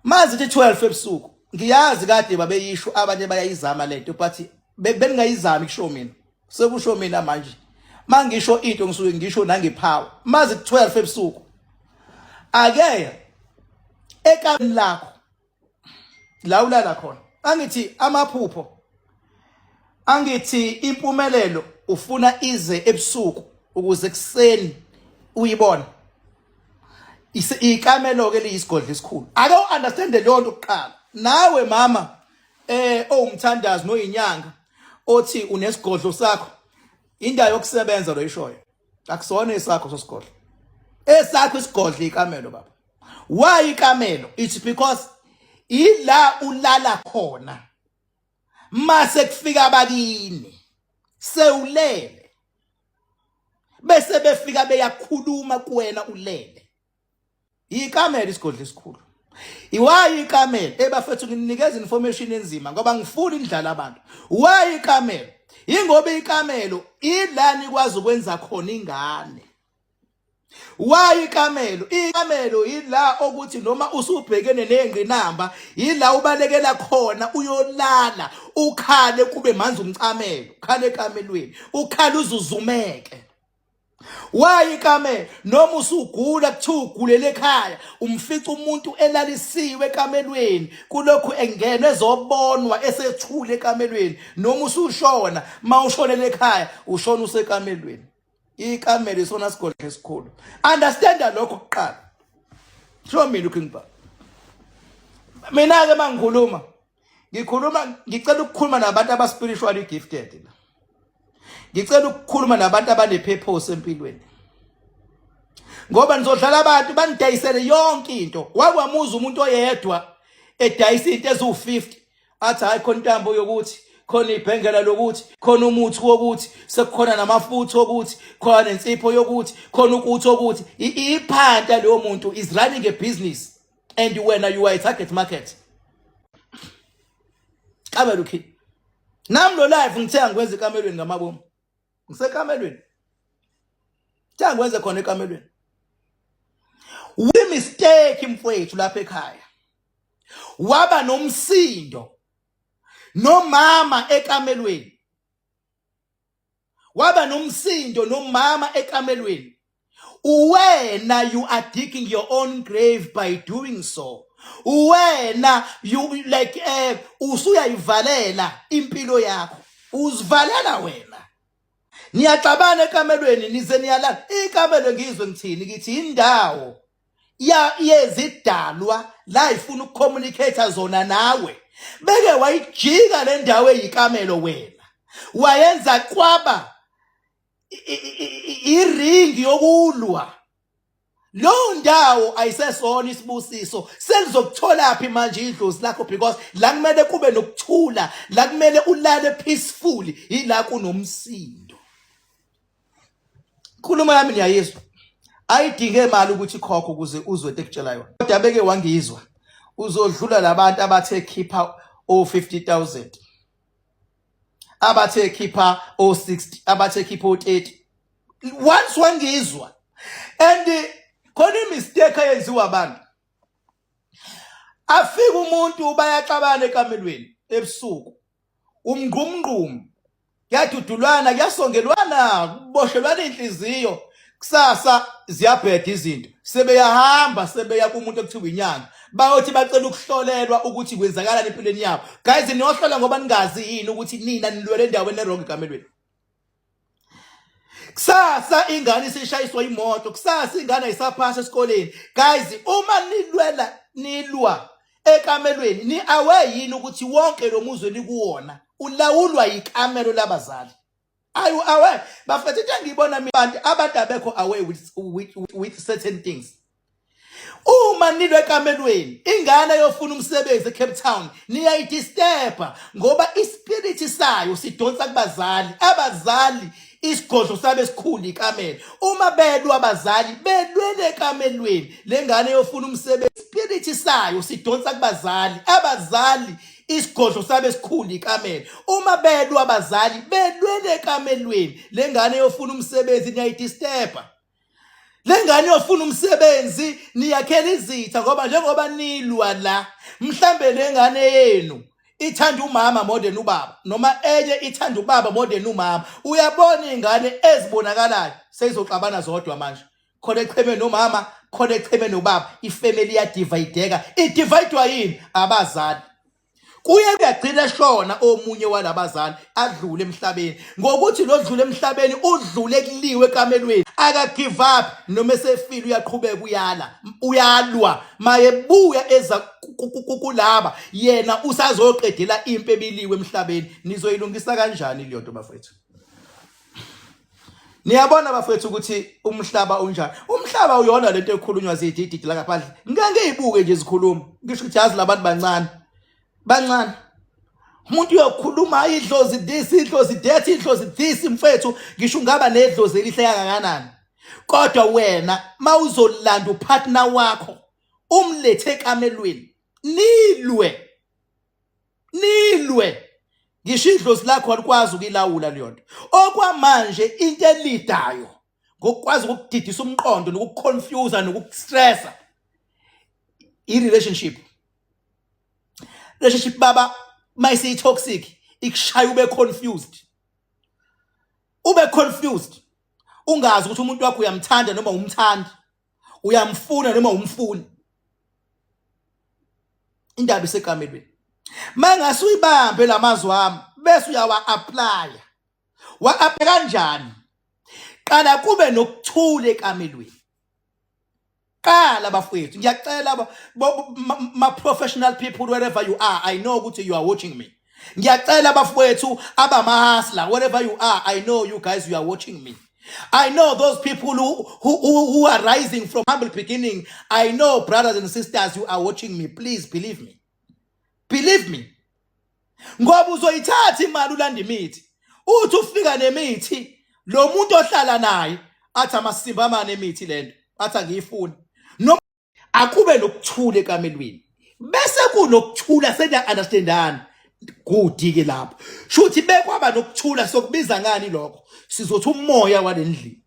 Mazithi 12 ebusuku, ngiyazi kade babeyisho abanye bayayizama lento, but beningayizami kusho mina. Sekusho mina manje. Mangisho into ngisuke ngisho nangepower. Mazithi 12 ebusuku. Ake ekamini lakho la ulala khona. Angithi amaphupho, angithi impumelelo ufuna ize ebusuku ukuze kuseni uyibone. Ikamelo ke liyisigodlo esikhulu. Ake uunderstand leyo nto kuqala. Nawe mama owumthandazi noyinyanga othi unesigodlo sakho, indawo yokusebenza lo ishoyo. Akusona esakho sosigodlo. Esakho isigodlo ikamelo baba. Why ikamelo? It's because ila ulala khona. Mase kufika abakini sewulele, bese befika beyakhuluma kuwena ulele. Ikamelo isigodlo esikhulu. Why ikamelo? Ebafethu nginikeza information enzima ngoba ngifuna indlala abantu. Why ikamelo? Ingoba ikamelo ila nikwazi ukwenza khona ingane. Why ikamelo? Ikamelo ila okuthi noma usubhekene nengqinamba, ila ubalekela khona uyolala, ukhale kube manzi umcamelo, ukhale ekamelweni, ukhale uzuzumeke. Why ikamelo? Noma usugula kuthiwa ugulele ekhaya, umfica umuntu elalisiwe ekamelweni, kulokhu engena ezobonwa esethule ekamelweni. Noma usushona, mawushonele ekhaya, ushona usekamelweni. Ikamelo isona sigodlo esikhulu. Understand lokho kuqala. Show me looking back. Mina ke mangikhuluma, ngikhuluma ngicela ukukhuluma nabantu aba spiritually gifted la. Ngicela ukukhuluma nabantu abane purpose empilweni. Ngoba nizodlala abantu banidayisele yonke into. Wakwamuza umuntu oyedwa edayisa into eziwu50, athi hayi khona intambo yokuthi, khona ibhengela lokuthi, khona umuthi wokuthi, sekukhona namafutha okuthi, khona nensipho yokuthi, khona ukuthi okuthi. Iphanta leyo muntu is running a business and wena you are a target market. Kamelo ukhi. Nami lo live ngithe angikwenza ekamelweni ngamabomu. Ngisekamelweni. Ngithe angikwenze khona ekamelweni. We mistake mfowethu lapha ekhaya. Waba nomsindo nomama ekamelweni. Waba nomsindo nomama ekamelweni. Uwena, you are digging your own grave by doing so. Uwena, you like usuyayivalela impilo yakho. Uzivalela wena. Niyaxabana ekamelweni nize niyalala. Ikamelo ngizwe ngithini, ngithi indawo ya yezidalwa la ifuna ukucommunicate zona nawe. Beke wayijika le ndawo eyikamelo wena. Wayenza kwaba iringi yokulwa. Lo ndawo ayisesona isibusiso. Selizokuthola phi manje idlozi lakho? Because la kumele kube nokuthula, la kumele ulale peacefully, ila kunomsindo. Inkulumo yami niyayizwa, ayidinge imali ukuthi ikhokhe ukuze uzwe into ekutshela yona. Kodwa beke wangizwa, uzodlula labantu abathe khipha o 50,000, abathe khipha o 60, abathe khipha o 30. Once wangizwa, and khona imistake eyenziwa abantu, afika umuntu bayaxabana ekamelweni ebusuku, umngqumngqumu, kuyadudulwana, kuyasongelwana, kuboshelwana inhliziyo. Kusasa ziyabheda izinto, sebeyahamba sebeya kumuntu ekuthiwa inyanga, bayothi bacela ukuhlolelwa ukuthi kwenzakalani empilweni yabo. Guys, niyohlola ngoba ningazi yini ukuthi nina nilwele endaweni erong ekamelweni. Kusasa ingane isishayiswa imoto, kusasa ingane ayisaphasa esikoleni. Guys, uma nilwela nilwa ekamelweni, ni aware yini ukuthi wonke lo muzwe nikuwona ulawulwa yikamelo labazali? Are you aware? Bafethu, into engiyibona mina, abantu abekho aware with certain things. Uma nilwa ekamelweni, ingane yofuna umsebenzi eCape Town niyayidisturba, ngoba ispirit sayo sidonsa kubazali. Abazali isigodlo sabe esikhulu ikamelo. Uma belwa abazali belwele ekamelweni, lengane yofuna umsebenzi, spirit sayo sidonsa kubazali. Abazali isigodlo sabe esikhulu ikamelo. Uma belwa abazali belwele ekamelweni, lengane yofuna umsebenzi niyayidisturba. Lengane yofuna umsebenzi niyakhela izitha ngoba njengoba nilwa la mhlambe lengane yenu ithanda umama more than ubaba noma enye ithanda ubaba more than umama. Uyabona ingane ezibonakalayo seyizoxabana zodwa manje, khona echeme nomama, khona echeme nobaba, ifamily iyadivayideka. Idivayidwa yini? Abazali. Kuye kuyagcina eshona omunye walabazali adlule emhlabeni, ngokuthi lo dlule emhlabeni udlule kuliwe ekamelweni, aka give up noma esefile uyaqhubeka uyala uyalwa, mayebuya eza kulaba yena usazoqedela impi ebiliwe emhlabeni. Nizoyilungisa kanjani leyo nto bafethu? Niyabona bafethu ukuthi umhlaba unjani. Umhlaba uyona lento ekhulunywa zidididi la ngaphandle. Ngike ngiyibuke nje zikhuluma. Ngisho ukuthi yazi labantu bancane. Bancane. Umuntu uyokhuluma idlozi this, idlozi that, idlozi this mfethu, ngisho ungaba nedlozi elihle kangakanani. Kodwa wena mawuzolanda upartner wakho umlethe ekamelweni nilwe nilwe ngisho idlozi lakho alikwazi ukuyilawula leyo nto. Okwamanje into elidayo ngokukwazi ukukudidisa umqondo nokukuconfuse nokukustressa i-relationship. Relationship baba mayisiyi-toxic ikushaya ube confused, ube confused ungazi ukuthi umuntu wakho uyamthanda noma umthandi, uyamfuna noma umfuni. Indaba isekamelweni. Mangase uyibambe lamazwi ami bese uyawa-applya. Wa-apply kanjani? Qala kube nokuthula ekamelweni. Qala bafowethu, ngiyacela ma professional people wherever you are, I know ukuthi you are watching me. Ngiyacela bafowethu abama-hustler wherever you are, I know you guys, you are watching me. I know those people who are rising from humble beginning. I know brothers and sisters, you are watching me. Please believe me. Believe me. Ngoba uzoyithatha imali ulanda imithi. Uthi ufika nemithi, lo muntu ohlala naye athi amasimba amane emithi lento, athi angiyifuni. Noma akube nokuthula ekamelweni. Bese kunokuthula seniya understandana. Good ke lapho. Shuthi bekwaba nokuthula, sokubiza ngani lokho? Sizothi umoya walendlini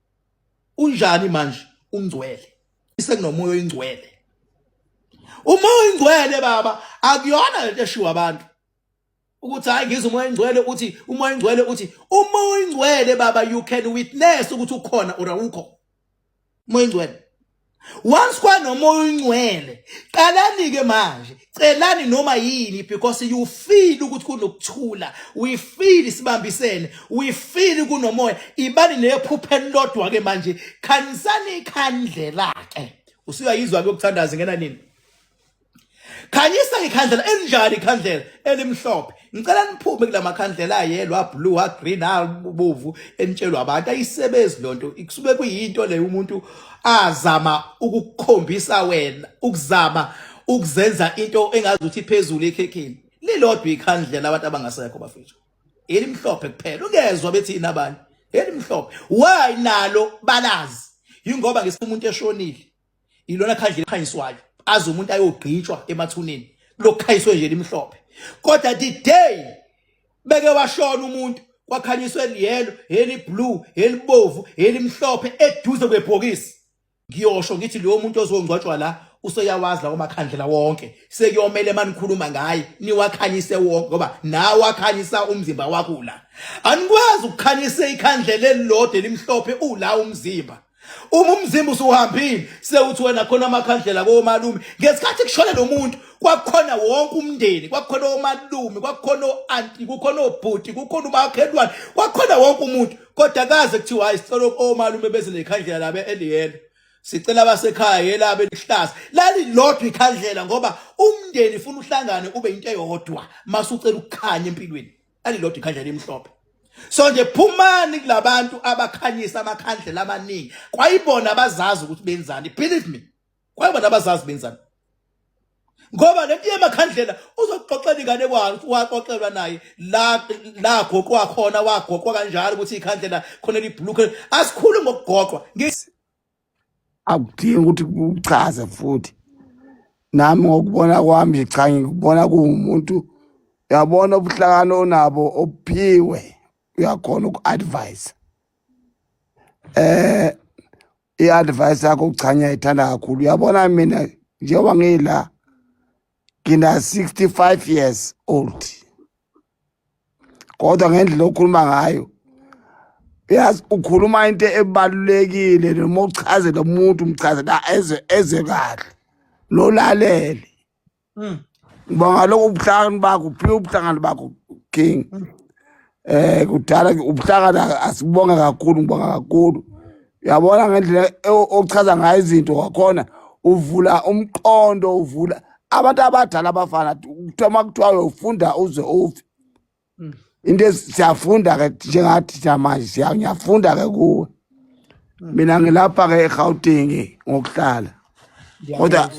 unjani manje? Ungcwele. Sekunomoya oyingcwele. Umoya oyingcwele baba akuyona lento eshiwa abantu ukuthi hayi ngizwe umoya oyingcwele uthi, umoya oyingcwele uthi. Umoya oyingcwele baba, you can witness ukuthi ukhona or awukho umoya oyingcwele. Once kwanomoya oyingcwele, qalani ke manje celani noma yini, because you feel ukuthi kunokuthula, we feel sibambisene, we feel kunomoya. Ibani nephupho elilodwa ke manje, khanyisani ikhandlela ke. Usuyayizwa ke ukuthandaza ngena nini? Khanyisa ikhandlela. Elinjani ikhandlela? Elimhlophe. Ngicela niphume kulamakhandlela ayelwa, blue, a green, abovu enitshelwa abantu. Ayisebenzi lonto, ikusuke kuyinto leyo umuntu azama ukukukhombisa wena, ukuzama ukuzenza into engazi ukuthi iphezulu ekhekheni. Lilodwa ikhandlela abantu abangasekho bafethu, elimhlophe kuphela. Ungezwa bethi yini abanye elimhlophe. Why nalo balazi? Yingoba ngesikhathi umuntu eshonile ilona khandlela ekhanyiswayo, aze umuntu ayogqitshwa emathuneni lokukhanyiswe nje limhlophe. Kodwa the day beke washona umuntu kwakhanyiswe eliyelo, eliblue, elibovu, elimhlophe eduze kwebhokisi, ngiyosho ngithi lowo muntu ozongcwatshwa la useyawazi lawo makhandlela wonke. Sekuyomele manikhuluma ngaye niwakhanyise wonke, ngoba nawe wakhanyisa umzimba wakho la. Anikwazi ukukhanyisa ikhandlela elilodwa elimhlophe ula umzimba. Uma umzimba usuhambile sewuthi wena khona amakhandlela komalume. Ngesikhathi kushone lo muntu kwakukhona wonke umndeni, kwakukhona omalume, kwakukhona o-anti, kukhona obhuti, kukhona umakhelwane, kwakukhona wonke umuntu. Kodwa kaze kuthiwa hayi sicela omalume beze nekhandlela labe eliyelo, sicela abasekhaya yelabe elihlaza. Lalilodwa ikhandlela ngoba umndeni ufuna uhlangane ube into eyodwa masucela ukukhanya empilweni. Alilodwa ikhandlela elimhlophe. So nje phumani kulabantu abakhanyisa amakhandlela amaningi, kwayibona abazazi ukuthi benzani. Believe me, kwayibona abazazi benzani, ngoba lento yemakhandlela uzoxoxela ingane kwayo waxoxelwa naye la la goqwa khona, wagoqwa kanjalo ukuthi ikhandlela khona eliblue. Asikhulu ngokugoqwa. Akudingi ukuthi kuchaze futhi. Nami ngokubona kwami nje, cha, ngikubona kuwumuntu, uyabona ubuhlakani onabo obuphiwe, uyakhona uku-advise. I-advice yakho cha ngiyayithanda kakhulu. Uyabona mina njengoba ngila ngina 65 years old. Kodwa ngendlela okhuluma ngayo yazi ukhuluma into ebalulekile noma uchazele umuntu umchazela eze eze kahle nolalele. Ngibonga lokhu ubuhlakani bakho uphiwe ubuhlakani bakho king. Kudala ubuhlakani asibonge kakhulu ngibonga kakhulu. Uyabona ngendlela ochaza ngayo izinto wakhona uvula umqondo uvula abantu abadala abafana kuthiwa uma kuthiwa uyofunda uze ufe. Into siyafunda ke njengathi thina manje ngiyafunda ke kuwe. Mina ngilapha ke eGauteng ngokuhlala. Kodwa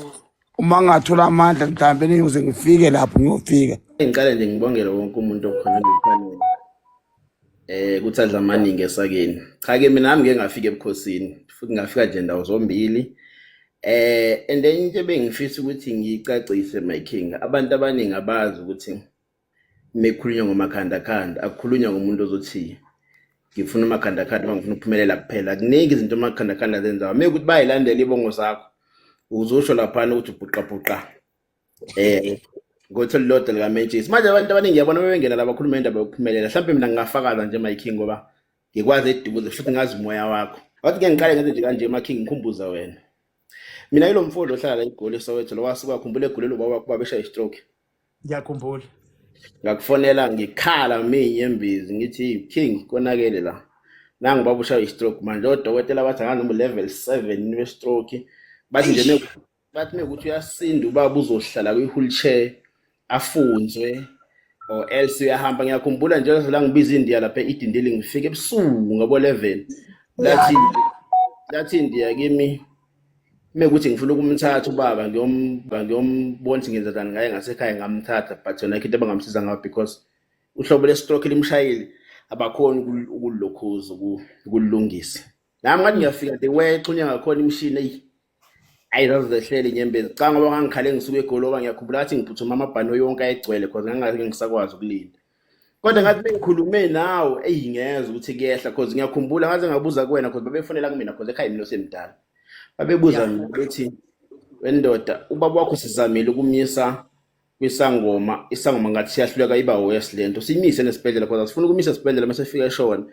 uma ngingathola amandla mhlawumbe ngiyoze ngifike lapho ngiyofika. Ngiqale nje ngibongele wonke umuntu okhona kuleli kuthi adla amaningi esakeni. Cha ke mina nami ngeke ngafika ebukhosini futhi ngafika nje ndawo zombili. And then into ebengifisa ukuthi ngiyicacise my king, abantu abaningi abazi ukuthi mekukhulunywa ngomakhandakhanda akukhulunywa ngomuntu ozothi ngifuna umakhandakhanda uma ngifuna ukuphumelela kuphela. Kuningi izinto umakhandakhanda azenzayo. Mekuthi bayilandela ibongo zakho uzosho laphana ukuthi ubhuqabhuqa ngothi olulodwa likamentshisi. Manje abantu abaningi ngiyabona bebengena la bakhuluma indaba yokuphumelela. Mhlawumbe mina ngingafakaza nje my king ngoba ngikwazi eduze futhi ngazi umoya wakho. Wathi ke ngiqale ngenze nje kanje my king ngikhumbuza wena. Mina yilo mfo lo ohlala la eGoli eSoweto lo wasuka wakhumbula egulela ubaba wakho ubaba eshaya i-stroke. Ngiyakhumbula. Ngakufonela ngikhala miyinyembezi ngithi king konakele la. Nangu baba ushaya i-stroke manje odokotela bathi angazi noma level 7 we-stroke. Bathi nje bathi mekuthi uyasinda ubaba uzohlala kwi-wheelchair afunzwe or else uyahamba. Ngiyakhumbula nje la ngibiza iNdiya lapha e-Edendale ngifike ebusuku ngabo 11. Lathi iNdiya kimi mekuthi ngifuna ukumthatha ubaba ngiyombona ukuthi ngenza njani ngaye ngasekhaya ngamthatha, but yona into abangamsiza ngayo because uhlobo le-stroke elimshayile abakhoni ukulokhuza ukulungisa. Nami ngathi ngiyafika the way exhunywa ngakhona imishini eyi ayi zazizehlele inyembezi. Cha ngoba ngangikhale ngisuka eGoli ngoba ngiyakhumbula ngathi ngiphuthuma amabhano yonke ayegcwele because ngangingeke ngisakwazi ukulinda. Kodwa ngathi bengikhulume nawe eyi ngiyezwa ukuthi kuyehla because ngiyakhumbula ngaze ngabuza kuwena because babefonela kumina because ekhaya mina osemdala. Babebuza mina bethi wendoda ubaba wakho sizamile ukumyisa kwisangoma, isangoma ngathi siyahluleka iba worse lento. Siyimise nesibhedlela because asifuna ukumisa esibhedlela mase fika eshona.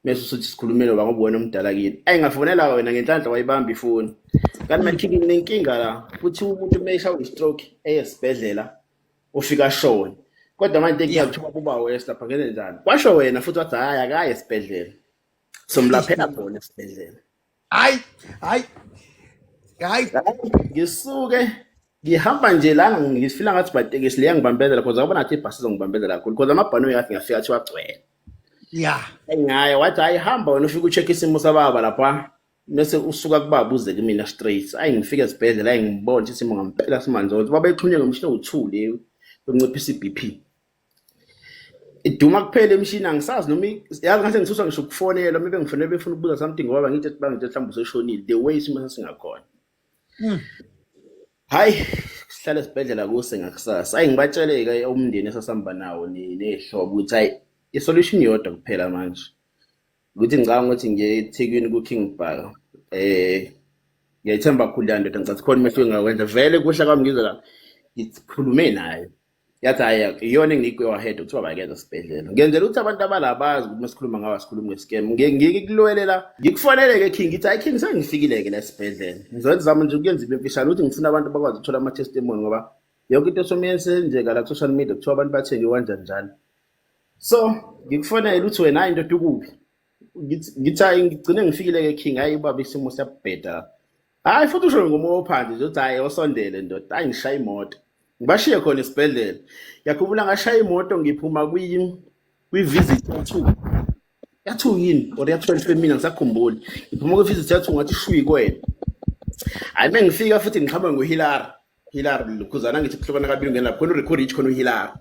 Mase usuthi sikhulumele ngoba ngoba wena omdala kini. Ayi ngafonela wena ngenhlanhla wayibamba ifoni. Kanti manje nginenkinga la futhi umuntu mayeshawa i-stroke eye esibhedlela ufika shona. Kodwa manje inkinga kuthiwa kuba worse lapha ngenze njani? Kwasho wena futhi wathi hayi akaye esibhedlela. Somlaphela khona esibhedlela. Hayi, hayi. Hayi. Ngisuke ngihamba nje la ngifila ngathi batekisi leya ngibambezela because akubona ngathi ibhasi izongibambezela kakhulu because amabhanoyi ngathi ngiyafika kuthiwa agcwele. Ngaye wathi hayi hamba wena ufike ucheck isimo sababa lapha bese usuka kubaba uze kumina straight. Ayi ngifike esibhedlela ayi ngibona ukuthi isimo ngempela simanzonzo. Baba exhunywe ngomshini owu-2 le yokunciphisa i-BP. Iduma kuphela imishini angisazi noma yazi ngase ngisusa ngisho ukufonela uma bengifonela befuna ukubuza something ngoba ngithi bangitshela mhlawumbe useshonile the way isimo sasingakhona. Hayi sihlale esibhedlela kuse ngakusasa. Hayi ngibatshele-ke umndeni esasihamba nawo ney'hlobo ukuthi hayi i-solution iyodwa kuphela manje. Ukuthi ngicabanga ukuthi ngiye eThekwini ku-King Bhaka. Ngiyayithemba kakhulu leya ndoda ngicathi khona umehluko engingakwenza. Vele kuhla kwami ngizwe la ngikhulume naye. Yathi hhayi iyona enginikwe wahead kuthiwa bakeza esibhedlela. Ngenzela ukuthi abantu abalabazi ukuthi masikhuluma ngawo asikhulumi nge-scam. Ngikulowelela ngikufonele-ke King ngithi hayi King sengifikile-ke la esibhedlela. Ngizozama nje ukuyenza ibe mfishane ukuthi ngifuna abantu bakwazi ukuthola ama-testimony ngoba yonke into esomiyenzeka la ku-social media kuthiwa abantu bathenge kanjani njani. So ngikufonele uthi wena hayi ndoda ukuphi? Ngithi hayi ngigcine ngifikile-ke King hayi ubaba isimo siyabheda. Hayi futhi usho ngomoya ophansi nje uthi hayi osondele ndoda hayi ngishaya imoto. Ngibashiye khona esibhedlela. Ngiyakhumbula ngashaya imoto ngiphuma kwi-visit ya-2. Ya-2 yini or ya-12 mina ngisakhumbuli. Ngiphuma kwi-visit ya-2 ngathi shwi kwena. Hayi mengifika futhi ngiqhamuka ngoHillary. Hillary lokhuzana ngithi kuhlukana kabili ngena lapho khona uRico Rich khona uHillary.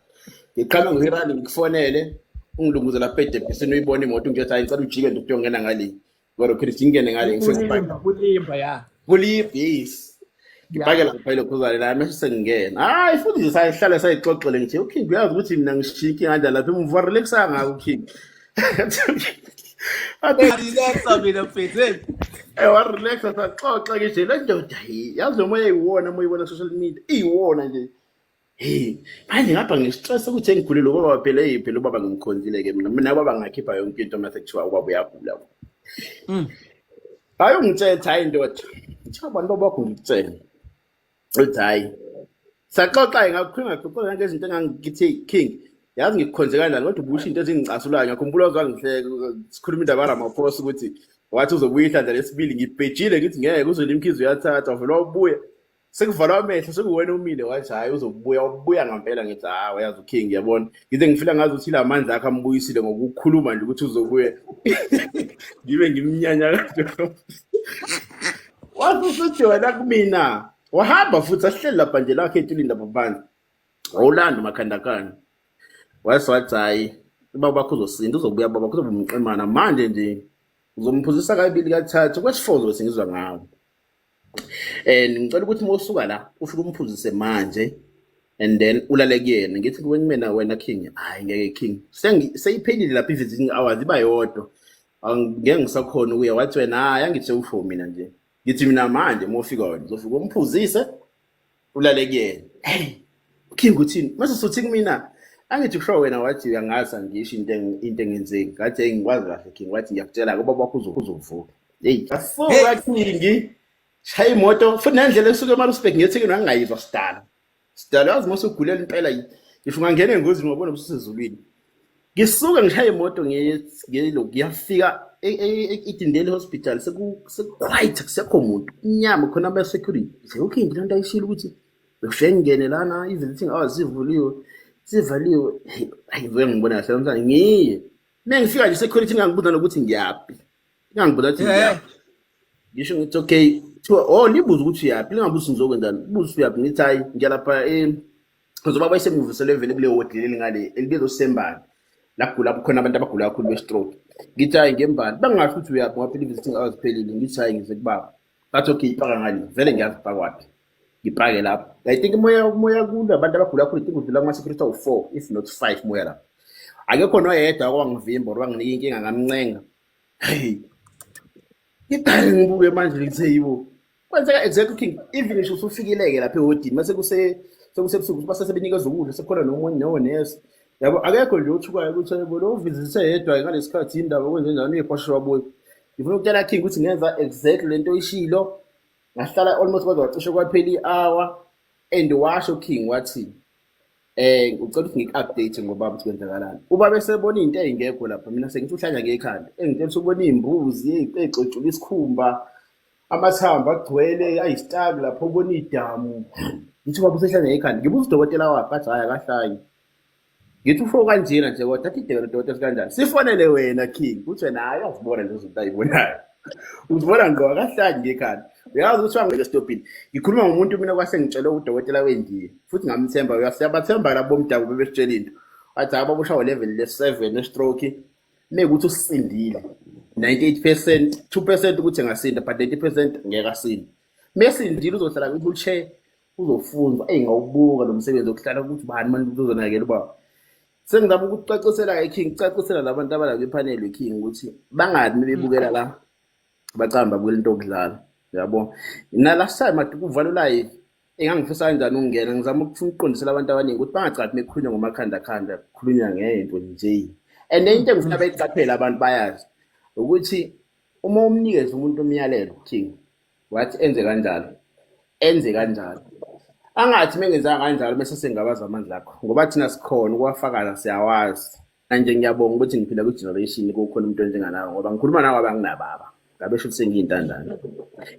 Ngiqhamuka ngoHillary ngikufonele ungilunguze lapha edebhisini uyibone imoto ngithi hayi ngicela ujike ndoda uyongena ngale. Kodwa Chris ngingene ngale ngifike Kulimba, kulimba ya. Kulimba yes. Ngibhake lapha ilokhuzane la mase sengingena. Hayi futhi nje sayihlala sayixoxele ngithi uKing uyazi ukuthi mina ngishiya inkinga kanjani lapha emuva relaxa ngako uKing. Athi relaxa mina mfethu. Hey. Warelaxa saxoxa ke nje le ndoda yazi umoya eyiwona uma uyibona social media iyiwona nje. Hey, manje ngapha ngistress ukuthi engigulile ubaba phela hey phela ubaba ngimkhonzile ke mina. Mina ubaba ngakhipha yonke into mase kuthiwa ubaba uyagula. Hayi ungitshela hayi ndoda. Ngithiwa abantu bakho ngikutshela. Uthi hayi. Saxoxa ngakhuluma ngaxoxa ngezinto engangithi king. Yazi ngikukhonze kanjani kodwa ubusho into ezingicasulayo ngiyakhumbula wazangihleka sikhuluma indaba kaRamaphosa ukuthi wathi uzobuya ihlandla lesibili ngibhejile ngithi ngeke uZweli Mkhize uyathatha wavele wabuya sekuvalwa amehlo sekuwena umile wathi hhayi uzobuya ubuya ngampela ngithi hayi uyazi uking yabona ngize ngifila ngazi ukuthi la mandla akhe ambuyisile ngokukhuluma nje ukuthi uzobuya ngibe ngimnyanya kanje wathi usuthi wena kumina wahamba futhi asihleli lapha nje lakhe etulini lapha phansi wawulanda umakhandakane wase wathi hhayi ubaba wakho uzosinda uzobuya baba kuzoba umqemana manje nje uzomphuzisa kabili kathathu kwesifour uzobe sengizwa ngawo. And ngicela ukuthi uma usuka la ufike umphuzise manje and then ulale kuyena ngithi kumina wena king hayi ngeke king seyiphelile lapha i-visiting hours iba yodwa angeke ngisakhona ukuya wathi wena hayi angithi sewusho mina nje ngithi mina manje uma ufika wena uzofika umphuzise ulale kuyena hey king uthini mase sothi kumina angithi kusho wena wathi uyangazi angisho into into engenzeki ngathi hey ngikwazi kahle king wathi ngiyakutshela ke baba wakho uzovuka hey asuka king shaya imoto futhi nendlela esuke eMaritzburg ngethekwini wangayizwa sidala sidala yazi mose ugulela impela ngisho ungangena engozini wabona usezulwini ngisuke ngishaya imoto ngiyelo ngiyafika e-Edendale Hospital sekuquiet kusekho muntu inyama khona ama-security nje okay ngilento nto ayishilo ukuthi bekufike ngingene lana i-visiting hours zivuliwe zivaliwe hayi ngivuke ngibona kahle namhlanje ngiye uma ngifika nje security ingangibuza nokuthi ngiyaphi ingangibuza ukuthi ngiyaphi ngisho ngithi okay kuthiwa oh libuze ukuthi uyaphi lingabuzi ngizokwenzani libuze ukuthi uyaphi ngithi hayi ngiyalapha because ubaba esemuvusele vele kule wodi leli ngale elibizwa usembani la kugula khona abantu abagula kakhulu be-stroke ngithi hayi ngembani bangasho ukuthi uyaphi ngoba phela i-visiting hours phelile ngithi hayi ngize kubaba bathi okay ipaka ngale vele ngiyazi ipaka kwaphi ngipake lapho I think umoya umoya kulo abantu abagula kakhulu I think udlula kuma-security awu-four if not five moya lapho akekho noyedwa okwangivimba or wanginika inkinga ngamncenga hey ngiqale ngibuke manje ngithe yibo kwenzeka exactly king even ngisho usufikile-ke lapha ehodini mase sekusebusuku base sebenikeza ukudla sekukhona nomunye nonesi yabo akekho nje othukayo ukuthi yebo lo uvizise yedwa ngalesi khathi indaba kwenze njani uyekhwasha wabuya ngifuna ukutshela king ukuthi ngenza exactly lento oyishilo ngahlala almost kwaze kwacishe kwaphela i-hour and washo king wathi ucela ukuthi ngiku-update ngobaba ukuthi kwenzakalani ubaba esebona into ey'ngekho lapha mina sengithi uhlanya ngekhanda engitshela ukuthi ubona iy'mbuzi ey'xotshula isikhumba amathambo agcwele ayisitaki lapho ubona idamu ngithi ubaba usehlanya ngekhanda ngibuza udokotela wakhe athi hhayi akahlanyi ngithi ufo kanjena nje kodwa athi idekela udokotela kanjani sifonele wena king uthi wena hhayi uyazibona lezo zinto ayibonayo uzibona ngqo akahlanyi ngekhanda uyazi ukuthi wangeke esitobhini ngikhuluma ngomuntu mina kwase ngitshele udokotela wendiya futhi ngamthemba siyabathemba labo bomdabu bebesitshela into wathi hayi babusha level le-7 we-stroke mekuthi usindile 98% 2% ukuthi engasinda but 90% ngeke asinde mesindile uzohlala kwi-wheelchair uzofunzwa eyi ngawubuka lo msebenzi wokuhlala ukuthi ubani manje uzonakekela ubaba sengizama ukucacisela king kucacisela labantu abala kwiphaneli king ukuthi bangabi bebukela la bacamba babukela into yokudlala yabo na last time ade kuvalwa live engangifisa kanjani ukungena ngizama ukufuna ukuqondisela abantu abaningi ukuthi bangacathi bekhulunywa ngomakhanda khanda kukhulunywa ngento nje and into engifuna beyiqaphele abantu bayazi ukuthi uma umnikeza umuntu umyalelo king wathi enze kanjalo enze kanjalo angathi mengenzanga kanjalo bese sengabaza amandla akho ngoba thina sikhona ukuwafakaza siyawazi manje ngiyabonga ukuthi ngiphila kwi-generation kukhona umuntu onjenganawe ngoba ngikhuluma nawe abanginababa ngabe sho ukuthi sengiyintandane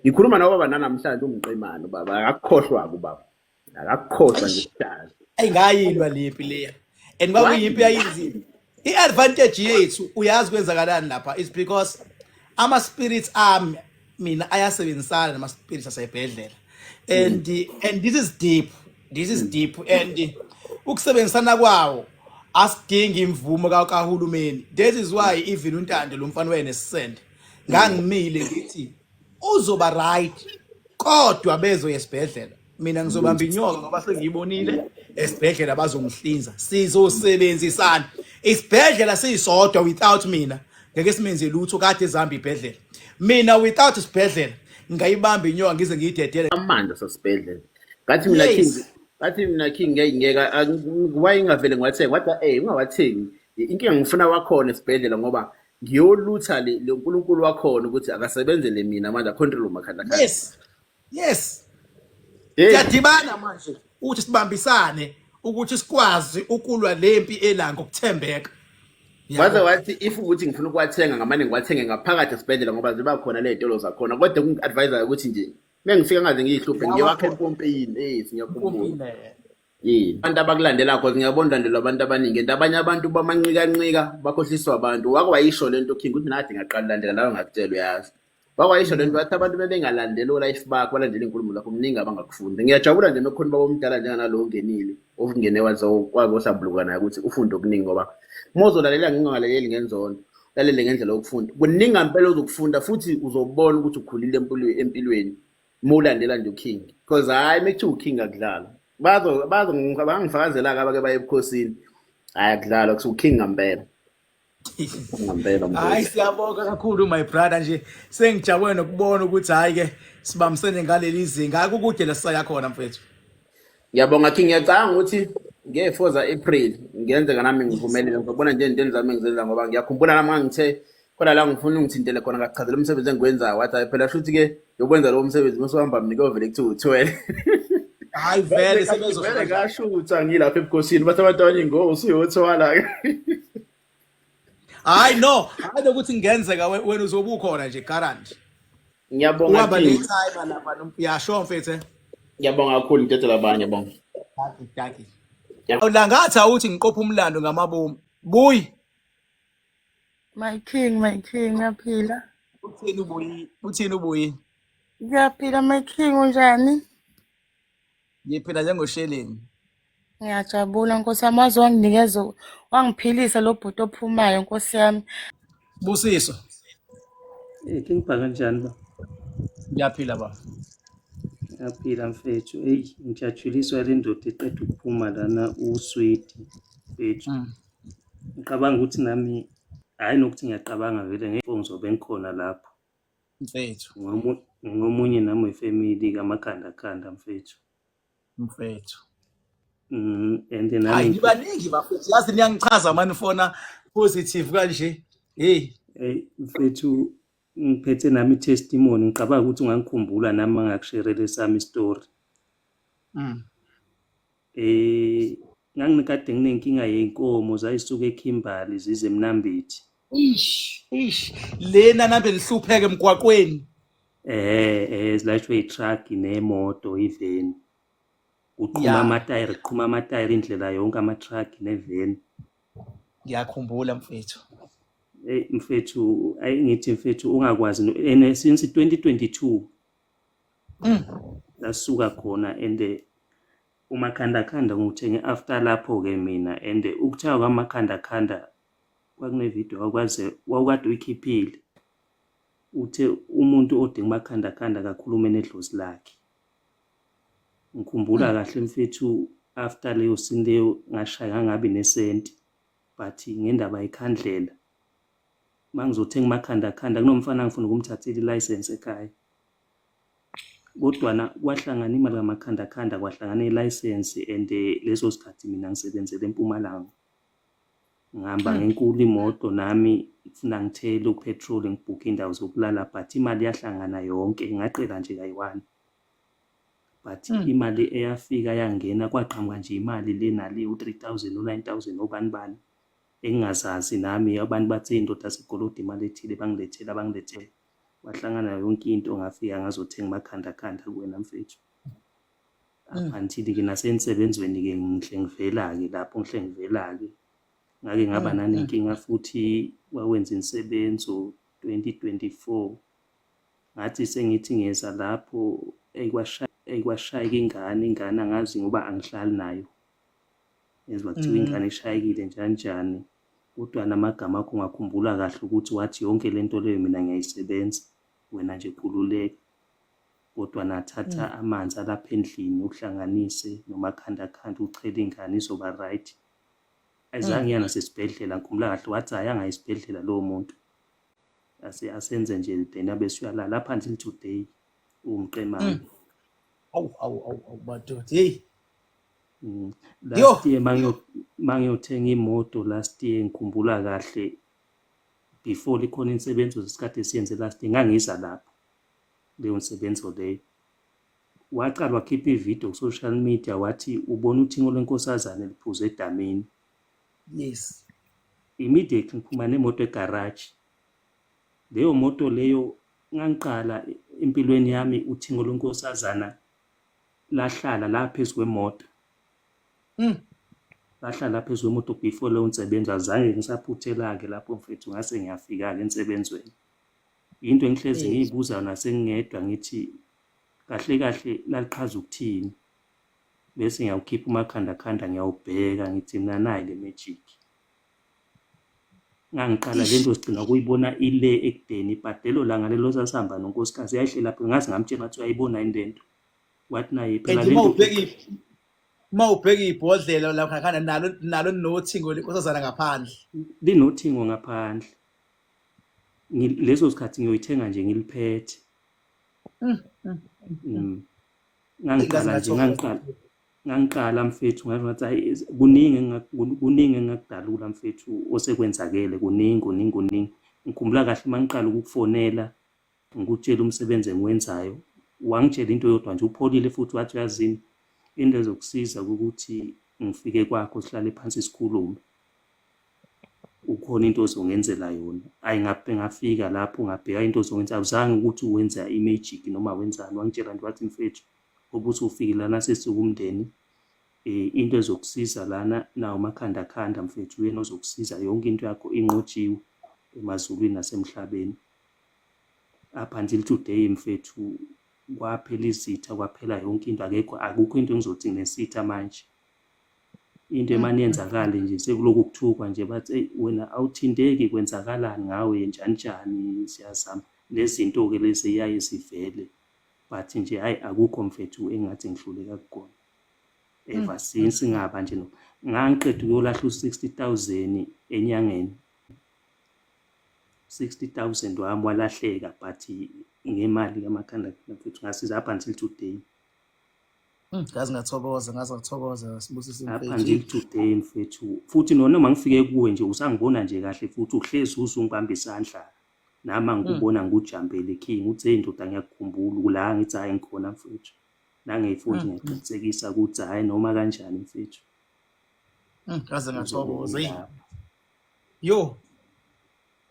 ngikhuluma nawe baba nanamhlanje umqemane ubaba akakukhohlwa-ke ubaba akakukhohlwa nje sidala Eyi ngayilwa lempi leya and kwakuyimpi yayinzima i-advantage yethu uyazi kwenzakalani lapha is because ama-spirits ami mina ayasebenzisana nama-spirits asebhedlela and and this is deep this is deep and ukusebenzisana kwawo asidingi imvumo kahulumeni that is why even uNtando lo mfana wayenesisende ngangimile ngithi uzoba right kodwa bezoya esibhedlela mina ngizobamba inyoka ngoba sengiyibonile esibhedlela bazongihlinza sizosebenzisana isibhedlela siyisodwa without mina ngeke simenze lutho kade ezihamba ibhedlela. Mina without isibhedlela ngayibamba inyoka ngize ngiyidedele. Amandla sasibhedlela. Ngathi mina King, ngathi mina King ngeke ngeke why ngingavele ngiwathenga wathi eh ungawathengi. Inkinga ngifuna wakhona esibhedlela ngoba ngiyolutha le lo nkulunkulu wakhona ukuthi akasebenzele mina manje acontrol umakhandakanda. Yes. Yes. Hey, Siyadibana manje ukuthi sibambisane ukuthi sikwazi ukulwa lempi ela ngokuthembeka. Waze Yabo. wathi if ukuthi ngifuna ukuwathenga ngamane ngiwathenge ngaphakathi esibhedlela ngoba ziba khona ley'tolo zakhona kodwa kungi-advise ukuthi nje mengifika ngaze ngiyihluphe ngiyowakha Lawa empompini yes ngiyakhumbula empompini. yini abantu abakulandela khona ngiyabona ulandelwa abantu abaningi and abanye abantu bamanqikanqika bakhohliswa abantu wake wayisho le nto king ukuthi nathi ngaqala ulandela nawe ngakutshela uyazi wake wayisho le nto wathi abantu bebengalandeli olife bakho balandela iy'nkulumo zakho kuningi abangakufunda ngiyajabula nje mekhona ubaba omdala njenganalo ongenile ongene waze wake ohlambuluka naye ukuthi ufunde okuningi ngoba uma uzolalela ngingalaleli ngenzondo ulalele ngendlela yokufunda kuningi ngampela ozokufunda futhi uzobona ukuthi ukhulile empilweni uma ulandela nje uking because hhayi uma kuthiwa uking akudlalwa bazo bazo bangifakazela-ke abake baye ebukhosini hhayi akudlalwa kuthiwa uking ngampela ngampela Hayi mfowethu siyabonga kakhulu my brother nje sengijabule nokubona ukuthi hayi ke sibambisene ngaleli zinga akukude la sisaya khona mfethu. Ngiyabonga King, ngiyacabanga ukuthi nge-4 za-April ngenzeka nami ngiphumelele ngizobona nje intweni zami engizenza ngoba ngiyakhumbula nami ngangithe khona la ngifuna ungithintele khona ngakuchazela umsebenzi engiwenzayo wathi hayi phela shuthi ke yokwenza lowo msebenzi uma usuhamba mina kuyovele kuthiwe uthwele. Hayi vele Vele sebezosho vele kanjalo. ngashutha ngilapha ebukhosini bathi abantu abaningi oh usuyothwala-ke. Hayi no, hayi lokuthi ngenzeka wena uzobe ukhona nje guarantee. Ngiyabonga Uhamba King, netimer lapha nomyasho mfethu. Eh? Ngiyabonga kakhulu ngidedela abanye bonke. Dankie, dankie. La ngathi awuthi ngiqopha umlando ngamabomu. Buyi. My king, my king, ngiyaphila. Uthini ubuyi? Uthini ubuyi? Ngiyaphila my king, unjani? Ngiphila njengosheleni. Ngiyajabula Nkosi yami, waze wanginikeza, wangiphilisa lo bhuti ophumayo Nkosi yami. Busiso. Eh, King Bhaka kanjani ba? Ngiyaphila baba. Ngiyaphila mfethu. Eyi, ngijatshuliswa le ndoda eqeda ukuphuma lana uSwidi mfethu. Ngicabanga ukuthi nami hhayi nokuthi ngiyacabanga vele ngeke ngizobe ngikhona lapho. Mfethu. Ngomunye nami wefamily kaMakhandakhanda mfethu. Mfethu. And nami Hayi nibaningi bafethu. Yazi niyangichaza mani fona positive kanje. Hey. Hey mfethu ngiphethe nami i-testimony ngicabanga ukuthi ungangikhumbula nami mangakusherele esami story. Nganginikade nginenkinga yey'nkomo zayisuka eKimberley zize eMnambithi. Ish, ish. Lena nambe nihlupheke emgwaqweni. Zilayishwe i-truck nemoto iveni. Kuqhuma amatayiri, kuqhuma amatayiri indlela yonke ama-truck neveni. Ngiyakhumbula mfethu. Hey mfethu, ayi ngithi mfethu ungakwazi and since 2022 lasuka khona and umakhandakhanda ngiwuthenge after lapho-ke mina and ukuthenga kwamakhandakhanda kwakunevidiyo wakwaze wawukade uyikhiphile uthe umuntu odinga umakhandakhanda kakhulume nedlozi lakhe. Ngikhumbula kahle mfethu after leyo scene leyo ngashaya ngangabi nesenti but ngendaba yekhandlela mangizothenga umakhandakhanda kunomfana ngifuna ukumthathela ilayisensi ekhaya. Kodwa na kwahlangana imali kamakhandakhanda kwahlangana ilayisensi and leso sikhathi mina ngisebenzela eMpumalanga. Ngihamba ngenkulu imoto nami kufuna ngithele upetrol ngibhukhe indawo zokulala but imali yahlangana yonke ngaqela nje kayi-one. But imali eyafika yangena kwaqhamuka nje imali le nale u-3 000 u-9 000 obani bani engingazazi nami abantu bathe indoda segolode imali ethile bangilethela bangilethela. Kwahlangana yonke into ngafika ngazothenga umakhandakhanda kuwena mfethu. Up until-ke nasensebenzweni-ke ngihle ngivela-ke lapho ngihle ngivela-ke. Ngake ngaba nanenkinga futhi wawenza insebenzo 2024. Ngathi sengithi ngiyeza lapho ekwashayeka ingane, ingane angazi ngoba angihlali nayo. Ngezwa kuthiwa ingane ishayekile njani njani. Kodwa namagama akho ngakhumbula kahle ukuthi wathi yonke lento leyo mina ngiyayisebenza, wena nje khululeka. Kodwa nathatha amanzi alapha endlini uhlanganise nomakhandakhanda uchele ingane izoba right. Ayizange iya nasesibhedlela ngikhumbula kahle wathi ayanga esibhedlela lowo muntu. Ase asenze nje then abe suyalala up until today uwumqemane. Awu awu awu awu madoda. Hey. Yo. Last year mangiyothenga imoto last year, ngikhumbula kahle, before likhona insebenzo zesikade siyenze last year, ngangiza lapho leyo nsebenzo leyo. Waqala wakhipha ividiyo ku-social media, wathi ubona uthingo lwenkosazane liphuze edamini. Immediately ngiphuma nemoto egaraji, leyo moto leyo ngangiqala empilweni yami uthingo lwenkosazana lahlala la phezu kwemoto. Lahlala phezu kwemoto before leyo nsebenzo. Azange ngisaphuthela-ke lapho mfethu, ngase ngiyafika-ke ensebenzweni. Into engihlezi ngiyibuza nasengingedwa, ngithi kahle kahle laliqhaza ukuthini, bese ngiyawukhipha umakhandakhanda, ngiyawubheka, ngithi mina nayi le magic. Ngangiqala le nto sigcina kuyibona ile ekudeni, but lelo langa lelo sasihamba nonkosikazi, yayihlela lapho, ngaze ngamtshela ngathi uyayibona yini lento, wathi naye phela And le uma nto. Ubheka ibhodlela lapha khana nalo nothingo lenkosazana ngaphandle. Linothingo ngaphandle. Leso sikhathi ngiyoyithenga nje ngiliphethe. Ngangiqala nje, ngangiqala mfethu, ngathi hayi, kuningi engingakudalula mfethu osekwenzakele, kuningi kuningi kuningi. Ngikhumbula kahle uma ngiqala ukukufonela ngikutshela umsebenzi engiwenzayo, wangitshela into yodwa nje upholile futhi, wathi uyazini, into ezokusiza ukuthi ngifike kwakho sihlale phansi sikhulume, ukhona into ozongenzela yona. Ayi, ngafika lapho ngabheka into ozongenza, awuzange ukuthi wenza i-magic noma wenzani, wangitshela nje wathi mfethu, ngoba usufikile lana sesiwumndeni, into ezokusiza lana nawo umakhandakhanda mfethu, uyena ozokusiza, yonke into yakho inqotshiwe emazulwini nasemhlabeni. Up until today mfethu, kwaphela izitha, kwaphela yonke into, akekho, akukho into engizothi nginesitha manje. Into emane yenzakale nje sekulokhu kuthukwa nje, bathi eyi wena awuthinteki, kwenzakalani ngawe, njani njani, siyazama nezinto-ke lezi eyaye zivele, but nje hhayi, akukho mfethu engathi ngihluleka kukona ever since ngaba nje. No, ngangiqeda ukuyolahla u-60,000 enyangeni, 60,000 wami walahleka, but ngemali kaMakhanda mfethu ngasiza up until today. Ngaze ngathokoza, ngaze ngathokoza, Sibusiso Up mfethu. until today mfethu, futhi noma ngifike kuwe nje usangibona nje kahle, futhi uhlezi uzungibamba isandla nami angikubona ngikujambele king, uthi hey ndoda, ngiyakukhumbula la, ngithi hhayi, ngikhona mfethu, nangeyifoni ngiyaqinisekisa ukuthi hhayi, noma kanjani mfethu. Ngaze ngizobe ngathokoza. Eyi. Ngilapha. Yo.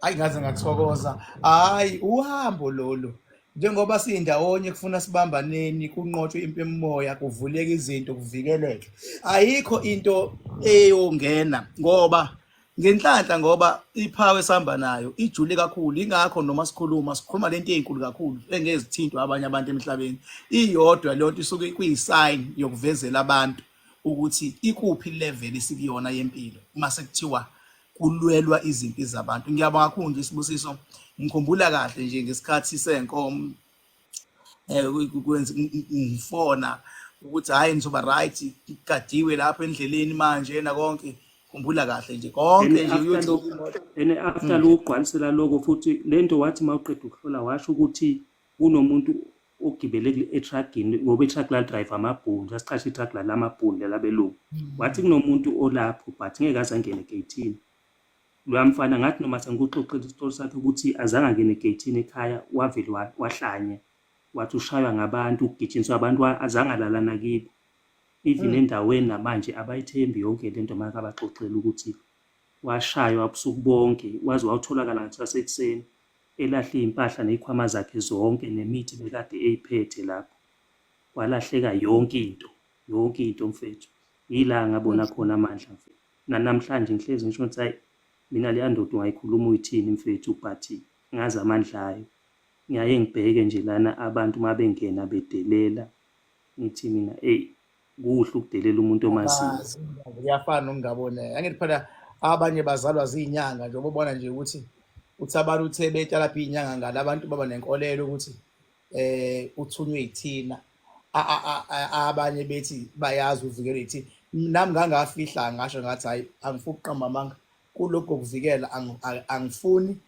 Hayi, ngaze ngathokoza. Hayi, uhambo lolu. Njengoba siyindawonye kufuna sibambaneni, kunqotshwe impi emoya, kuvuleke izinto, kuvikeleke. Ayikho into eyongena ngoba ngenhlanhla, ngoba iphawe esihamba nayo ijule kakhulu, ingakho noma sikhuluma sikhuluma lento ezinkulu kakhulu engezithintwa abanye abantu emhlabeni. Iyodwa leyo nto isuke kuyi-sign yokuvezela abantu ukuthi ikuphi level esikuyona yempilo uma sekuthiwa kulwelwa izimpi zabantu. Ngiyabonga kakhulu nje Sibusiso, ngikhumbula kahle nje ngesikhathi senkomo kwenza ngifona ukuthi hhayi, nizoba right, kugadiwe lapho endleleni manje na konke, khumbula kahle nje konke And nje after uyothi lokho, and after lokugcwalisela lokho futhi lento, wathi mawuqeda ukuhlola washo ukuthi kunomuntu ogibele etruckini, ngoba i-truck la drive amabhunu, sasiqashe i-truck la lamabhunu lelabelungu, wathi kunomuntu olapho but ngeke aze angene egeyithini loya mfana. Ngathi noma sengikuxoxela isitori sakhe ukuthi azange angene egeyithini ekhaya, wavele wahlanya, wathi ushaywa ngabantu, ugijinyiswa abantu, azange alala nakibo even endaweni. Namanje abayithembi yonke lento makabaxoxela ukuthi washaywa ubusuku bonke, waze wawutholakala ngakusasa ekuseni elahle iy'mpahla ney'khwama zakhe zonke nemithi bekade eyiphethe lapho, kwalahleka yonke into, yonke into mfethu. Yila ngabona khona amandla mfethu. Nanamhlanje ngihlezi ngisho ukuthi hayi, mina leya ndoda ungayikhuluma uyithini mfethu, but ngazi amandla ayo. Ngiyaye ngibheke nje lana abantu uma bengena bedelela, ngithi mina eyi, kuhle ukudelela umuntu omaziyo. Abazi, kuyafana nokungabona. Angithi phela abanye bazalwa ziyinyanga nje, ubona nje ukuthi uthi abantu uthe betshala lapha iyinyanga ngala, abantu baba nenkolelo ukuthi uthunywe yithina. Abanye bethi bayazi uvikelwe yithina. Nami ngangafihla, ngasho ngathi hayi, angifuni ukuqamba amanga kulokhu kokuvikela, angifuni.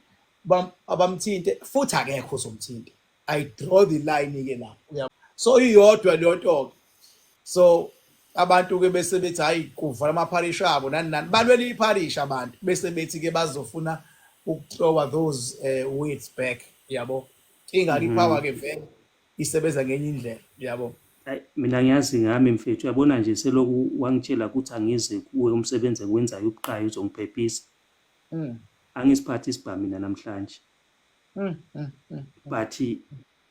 Abamthinte futhi akekho ozomthinta. I draw the line ke lapho. So iyodwa leyo nto ke. So abantu ke bese bethi hayi kuvala amapharishi abo nani nani, balwela ipharishi abantu bese bethi ke bazofuna ukuthrowa those words back, yabo. Inkinga ke ipower ke vele isebenza ngenye indlela, yabo. Hayi, mina ngiyazi ngami mfethu, uyabona nje seloku wangitshela ukuthi angize kuwe, umsebenzi engiwenzayo ubuqayo uzongiphephisa. Angisiphathi isibhamu mina namhlanje. But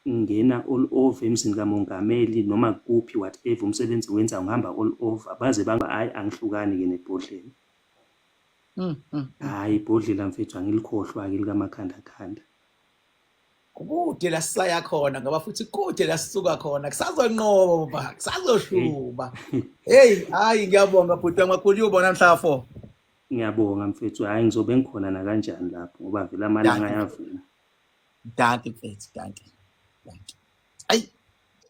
ngingena all over emzini kamongameli noma kuphi, whatever umsebenzi wenza ngihamba all over, baze banga hayi angihlukani ke nebhodlela. Hayi, ibhodlela mfethu angilikhohlwa ke likaMakhanda khanda. Kude la sisaya khona ngoba futhi kude la sisuka khona, kusazonqoba, kusazoshuba. Hey, hayi ngiyabonga bhuti wami kakhulu, uyobona mhla 4. Ngiyabonga mfethu, hayi ngizobe ngikhona nakanjani lapho ngoba vele amalanga ayavuma. Dankie mfethu, dankie. Dankie. Ayi.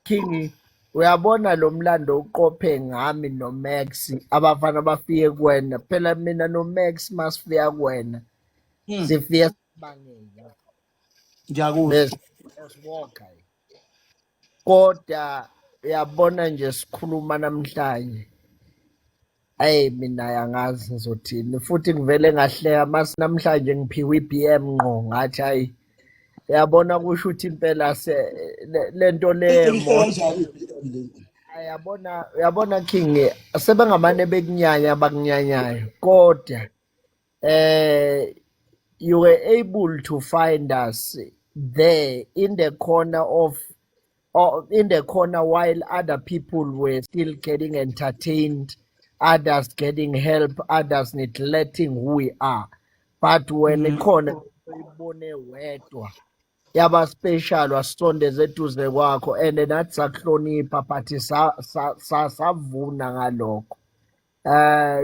King, uyabona lo mlando uqophe ngami noMax, abafana bafike kuwena phela, mina noMax masifika kuwena sifike sibangenya. Ngiyakuzwa. Besiwalka, kodwa uyabona nje sikhuluma namhlanje, ayi mina angazi ngizothini, futhi ngivele ngahleka mase namhlanje ngiphiwe i-BM ngqo, ngathi hayi uyabona kusho ukuthi impela lento le uyabona, uyabona King, sebengamane bekunyanya abakunyanyayo, kodwa you were able to find us there in the corner of or in the corner while other people were still getting entertained, others getting help, others neglecting who we are, but when khona uyibone wedwa yaba special, wasondeza eduze kwakho and nathi sakuhlonipha, but savuna ngalokho.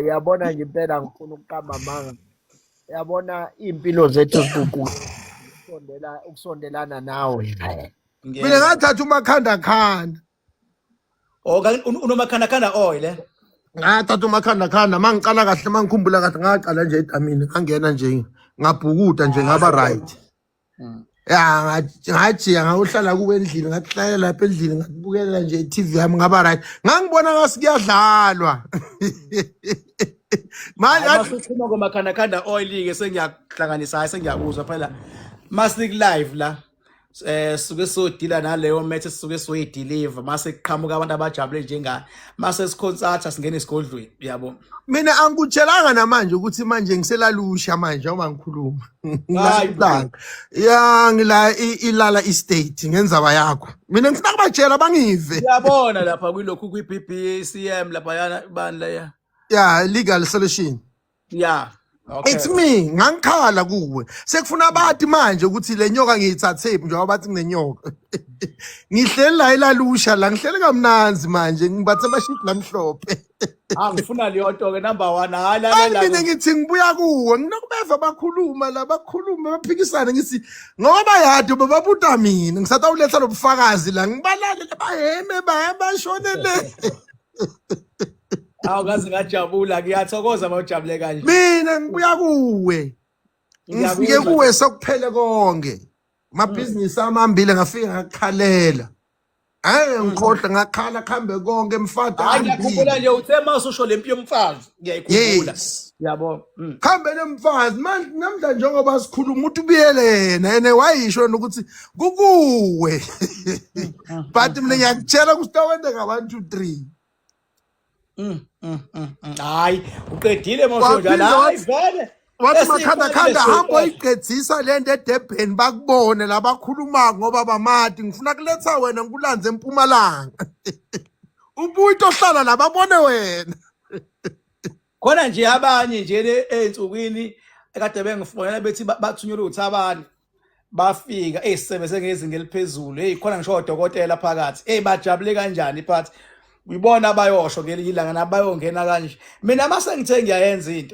Uyabona nje impela ngifuna ukuqamba amanga, uyabona impilo zethu ziguquka ukusondela ukusondelana nawe. Mina ngathatha uMakhanda khanda. Oh, kanti unomakhanda khanda oil eh? Ngathatha uMakhanda khanda mangiqala kahle, mangikhumbula kahle, ngaqala nje edamini, ngangena nje ngabhukuda nje ngaba right. Ya, ngajiya ngayohlala kuwe endlini, ngakuhlalela lapha endlini, ngakubukela nje i-TV yami, ngaba right, ngangibona ngasi kuyadlalwa manje. Hayi, masukhuluma ngomakhanda khanda oil ke sengiyakuhlanganisa, hayi sengiyakuzwa phela. Masiku live la suke sodila naleyo match, sisuke soyideliver mase kuqhamuka abantu abajabule njengani, mase siconsulta singena esigodlweni, yabo. Mina angikutshelanga namanje ukuthi manje ngiselalusha manje uma ngikhuluma. Hayi. Ngilanga ya ngila ilala estate ngenzaba yakho, mina ngifuna kubatshela bangive. Uyabona lapha kwilokhu kwi-BBCM lapha yana bani leya? Ya, legal solution. Yeah, okay. It's me, ngangikhala kuwe, sekufuna abati manje ukuthi le nyoka ngiyithathephi, njengoba bathi nginenyoka. Ngihleli la elalusha la, ngihleli kamnanzi manje, ngibathe amashidi lamhlophe. Ah, ngifuna leyo nto ke number 1, hayi. Manje lalela. Mina ngithi ngibuya kuwe, nginokubeva bakhuluma la, bakhuluma baphikisane, ngithi ngoba bayade bababuta mina, ngisatawuletha lobufakazi la, ngibalalele baheme bashonele. Awu, ngaze ngajabula, ngiyathokoza mawujabule kanje. Mina ngibuya kuwe, ngifike Ngiyakuzwa. kuwe sekuphele konke, amabhizinisi ami ambile, ngafike ngakhalela, angeke ngikhohle, ngakhala kuhambe konke mfada. Hayi, ngiyakhumbula nje uthe mawususho lempi yomfazi, ngiyayikhumbula. Yes. Yabo. Khambe nemfazi manje namhlanje njengoba sikhuluma ukuthi ubuyele yena ene wayisho yena ukuthi kukuwe, but mina ngiyakutshela ukuthi tawenteka 1 2 3. Hayi, uqedile mawusho njalo. Waphinde Hayi vele. Wathi makhanda Esiqalile khanda hamba siqeda. oyiqedzisa lento eDurban, bakubone labakhuluma ngoba bamati, ngifuna kuletha wena ngikulanze eMpumalanga, ubuye ohlala la babone wena. Khona nje abanye nje le ey'nsukwini ekade bengifonela bethi bathunyelwe uthabani, bafika ey'sebenze ngezinga eliphezulu, hey khona ngisho odokotela phakathi, hey bajabule kanjani phathi, uyibona bayosho ngelinye ilanga nabayongena kanje. Mina mase ngithe ngiyayenza into.